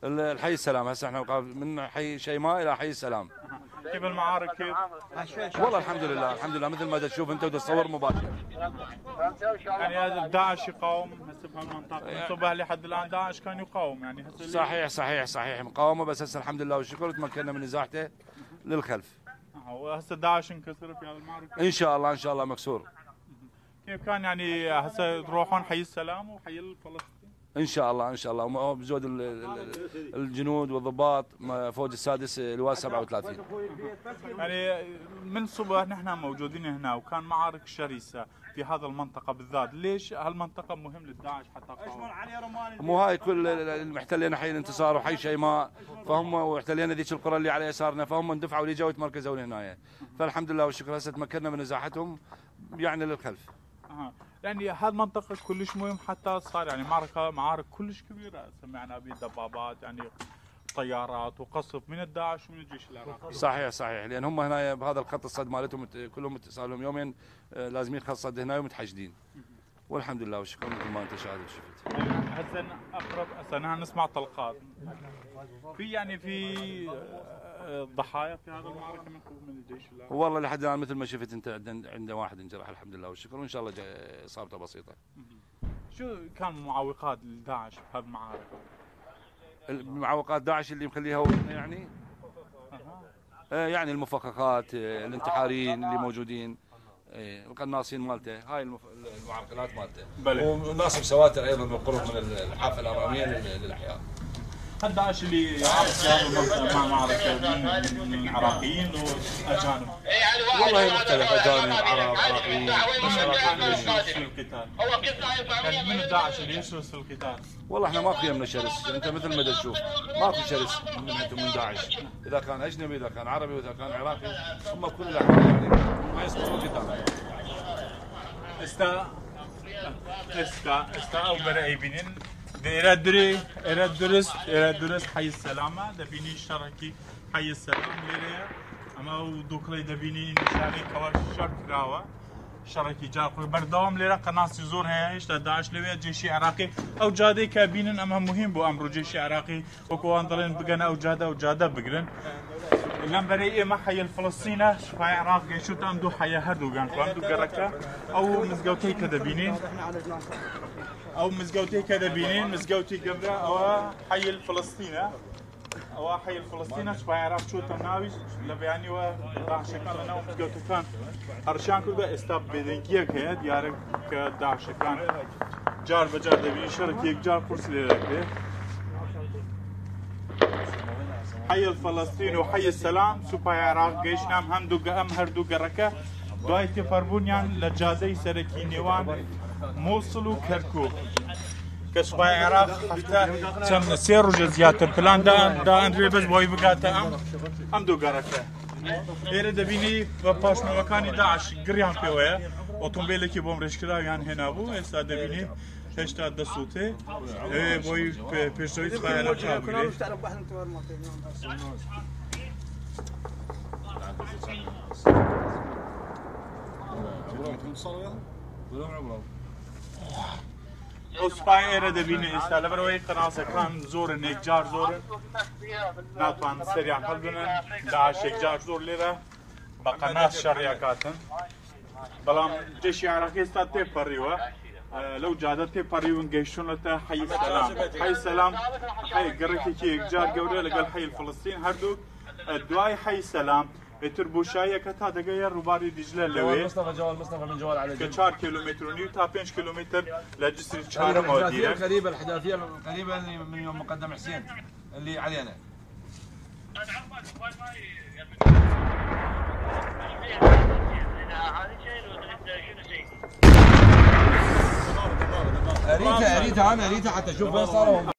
الحي السلام. هسه احنا من حي شيماء الى حي السلام. كيف المعارك كيف؟ والله الحمد لله الحمد لله مثل ما تشوف انت وتصور مباشر. يعني داعش يقاوم هسه بهالمنطقه من صبح لحد الان داعش كان يقاوم يعني هسه صحيح مقاومه، بس هسه الحمد لله والشكر تمكنا من ازاحته للخلف. وهسه داعش انكسر في هالمعركه؟ ان شاء الله مكسور. كيف كان يعني هسه تروحون حي السلام وحي الفلسطين؟ ان شاء الله بزود الجنود والضباط فوج السادس لواء 37. يعني من الصبح نحن موجودين هنا وكان معارك شرسه في هذا المنطقه بالذات، ليش هالمنطقه مهم للداعش حتى قاوم؟ مو هاي كل المحتلين حي الانتصار وحي شيماء فهم، واحتلينا ذيك القرى اللي على يسارنا فهم اندفعوا اللي جاوا يتمركزوا هنا، فالحمد لله والشكر هسه تمكنا من ازاحتهم يعني للخلف. يعني هالمنطقة كلش مهم حتى صار يعني معارك كلش كبيرة، سمعنا بدبابات يعني طيارات وقصف من الداعش ومن الجيش العراقي. صحيح لان هم هنا بهذا الخط الصد مالتهم كلهم صار لهم يومين لازمين خط صد هنا ومتحشدين. والحمد لله والشكر مثل ما انت شاهد وشفت. هسه اقرب هسه نحن نسمع طلقات. في ضحايا في هذا المعركة من الجيش العراقي؟ والله لحد الان مثل ما شفت انت عنده واحد انجرح الحمد لله والشكر، وان شاء الله اصابته بسيطة. شو كان معوقات لداعش بهذه المعارك؟ معوقات داعش اللي مخليها يعني يعني المفخخات، الانتحاريين اللي موجودين، القناصين مالته، هاي المعرقلات مالته، وناصب سواتر ايضا بالقرب من الحافه الاماميه للاحياء. هل داعش اللي يعرف في هذه المنطقه مع معركه من عراقيين واجانب؟ والله مختلف، اجانب عرب عراقيين، بس عراقيين في القتال. يعني من داعش اللي يشرس في القتال؟ والله احنا ماكو يمنا شرس، انت مثل ما تشوف ماكو شرس من داعش، اذا كان اجنبي اذا كان عربي واذا كان عراقي هم بكل الاحوال يعني ما يسقطوا القتال. استا او برأي بنين درست حي السلامة دبيني شركي حي السلام ليريا اما ودوكلي دبيني نشاني كواش شركراوا شركي جاكو بردوام ليرا قناص زور هي ايش داعش لوي جيش عراقي او جادي كابين اما مهم بو امر جيش عراقي وكوان ضلين بقنا او جاده بقرن لمبري ما حي الفلسطينه شفاي عراق شو تاندو حي هردو كان دو قركه او مزقوتي كدبينين او مزقوتي كدبينين مزقوتي قبره او حي الفلسطينه او حي الفلسطينه شفاي عراق شو تناوي لبياني وداعش كان انا مزقوتي كان هرشان كل استاب بدنكيه كه ديارك كداعش كان جار بجار دبيني شركي جار كرسي لك حي الفلسطين وحي السلام سوباي عراق جيشنا هم هردو قركه دوای تفربونیان لجاده سرکی نیوان موصل و کرکوک که سوپای عراق هفته چند سه روز زیاتر پلان دا اندری بس بای بگاته هم دو گرکه ایره دبینی و پاشنوکانی داعش گریان پیوه اتومبیلی که بوم رشکرا یان هنا بو استا دبینی هشتا دسوته بای پیشوی سوپای عراق بگیره سوپای ایره دبینی استاله بروی قناص کان زور نگجار زور ناتوان سریع حل بنن داعش نگجار زور لیره با قناص شریعکاتن بلام جيش عراقي استا تيبريوه لو جادت تيبريون جيشون لتا حي السلام حي السلام حي قريتي كي نجار قوري لقال حي الفلسطين هردوك دواي حي السلام تربوشاية كتا دقايا روباري دجلة لوي مصطفى من جوال على 4 كيلومتر ونيو تا 5 كيلومتر لجسر تشارة مودية قريبة الحداثية قريبة من يوم مقدم حسين اللي علينا اريتها انا اريتها حتى اشوف وين صاروا